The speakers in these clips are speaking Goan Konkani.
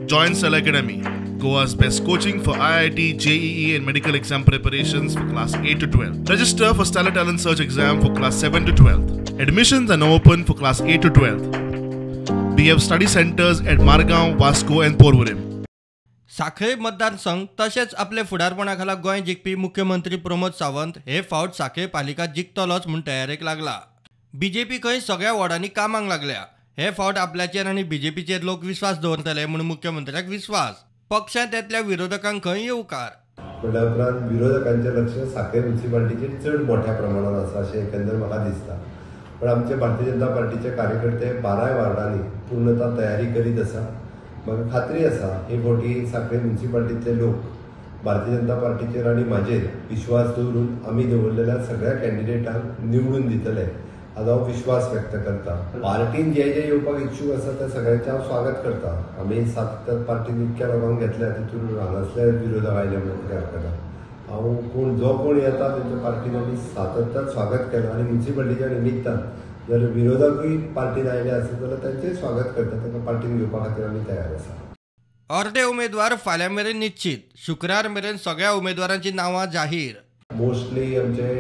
Join Stellar Academy, Goa's best coaching for IIT, JEE and medical exam preparations for class 8 to 12. Register for Stellar Talent Search exam for class 7 to 12. Admissions are now open for class 8 to 12. We have study centers at Margao, Vasco and Porvorim. Sanquelim मतदारसंघ तशेंच आपले फुडारपणा खाला गोंय जिखपी मुख्यमंत्री प्रमोद सावंत हे फावट सांखळी पालिका जिखतलोच म्हूण तयारेक लागला. बीजेपी खंय सगळ्या वॉर्डांनी कामाक लागल्या. हे फावट आपल्याचेर आनी बीजेपीचेर लोक विस्वास दवरतले म्हूण मुख्यमंत्र्याक विस्वास. पक्षांत येतल्या विरोधकांक खंय येवकार. म्हणल्या उपरांत विरोधकांचें लक्ष सांखळी म्युनिसिपालिटीचेर चड मोठ्या प्रमाणात आसा अशें एकंदर म्हाका दिसता. पण आमचे भारतीय जनता पार्टीचे कार्यकर्ते 12 वार्डांनी पूर्णता तयारी करीत आसा. म्हाका खात्री आसा हे फावटी सांखळी म्युनिसिपालिटींतले लोक भारतीय जनता पार्टीचेर आनी म्हाजेर विश्वास दवरून आमी दवरलेल्या सगळ्या कॅन्डिडेटांक निवडून दितले हाजो हांव विश्वास व्यक्त करता. पार्टीन जे जे येवपाक इच्छूक आसा त्या सगळ्यांचें हांव स्वागत करता. आमी सातत्यान पार्टीन इतक्या लोकांक घेतल्या तितून हांगासले विरोधक आयले म्हणून कितें हरकत. हांव कोण जो कोण येता तेंच्या पार्टीन आमी सातत्यान स्वागत केलां आनी म्युनिसिपालिटीच्या निमित्तान जर विरोधकूय पार्टीन आयले आसत जाल्यार तांचें स्वागत करता. तांकां पार्टीन घेवपा खातीर आमी तयार आसा. अर्दे उमेदवार फाल्यां मेरेन निश्चीत. शुक्रार मेरेन सगळ्या उमेदवारांची नांवां जाहीर. मोस्टली आमचे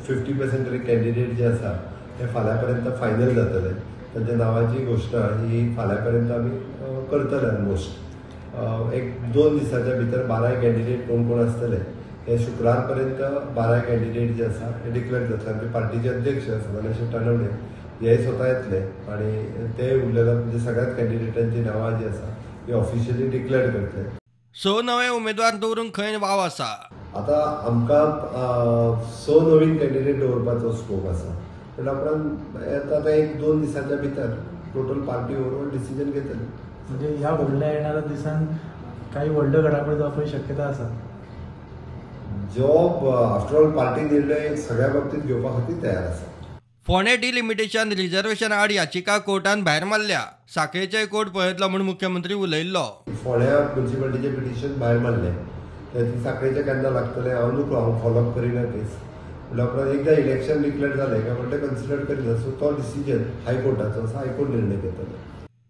50% तरी कॅन्डिडेट जे आसा ते फाल्यां पर्यंत फायनल जातले. तांच्या नांवाची घोशणा ही फाल्यां पर्यंत आमी करतले. ऑलमोस्ट 1-2 दिसाच्या भितर 12 कॅन्डिडेट कोण कोण आसतले हे शुक्रार पर्यंत 12 कॅन्डिडेट जे आसा हे डिक्लेअर जातले. आमचे पार्टीचे अध्यक्ष सदानंद शेट तानवडे हे स्वता येतले आनी ते उरलेल्या म्हणजे सगळ्याच कॅन्डिडेटांची नांवां जी आसा ही ऑफिशियली डिक्लेअर करतले. 6 नवे उमेदवार दवरूंक खंय वाव आसा. आतां आमकां 6 नवीन कॅन्डिडेट दवरपाचो स्कोप आसा. पण आपण आतां 1-2 दिसाच्या भितर टोटल पार्टी ओवरऑल डिसिजन घेतले. म्हणजे ह्या फुडल्या येणाऱ्या दिसान काही व्हडल्यो घडामोडी जावपाची शक्यता आसा. जॉब आफ्टर ऑल पार्टी निर्णय सगळ्या बाबतीत घेवपा खातीर तयार आसा. फोंडें डिलिमिटेशन रिजर्वेशन आड याचिका कोर्टान भायर मारल्या. सांखळेचेय कोर्ट पळयतलो म्हूण मुख्यमंत्री उलयल्लो. फोंड्या म्युनिसिपालिटीचें पिटिशन भायर मारलें ते सांखळेचें केन्ना लागतलें हांव नुकलो, हांव फॉलोअप करिना केस. म्हणल्या उपरांत एकदां इलेक्शन डिक्लेअर जालें काय म्हणटा कन्सिडर करिना. सो तो डिसिजन हायकोर्टाचो आसा, हायकोर्ट निर्णय घेतलो.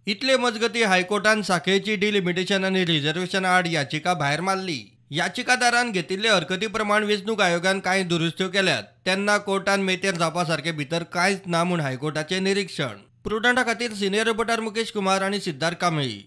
इतले मजगती हायकोर्टान सांखळेची डिलिमिटेशन आनी रिजर्वेशन आड याचिका भायर मारली. याचिकादारान घेतिल्ले हरकती प्रमाण वेंचणूक आयोगान कांय दुरुस्त्यो केल्यात. तेन्ना कोर्टान मेतेर जावपा सारके भितर कांयच ना म्हूण हायकोर्टाचें निरीक्षण. प्रुडंटा खातीर सिनियर रिपोर्टर मुकेश कुमार आनी सिद्धार्थ कांबळी.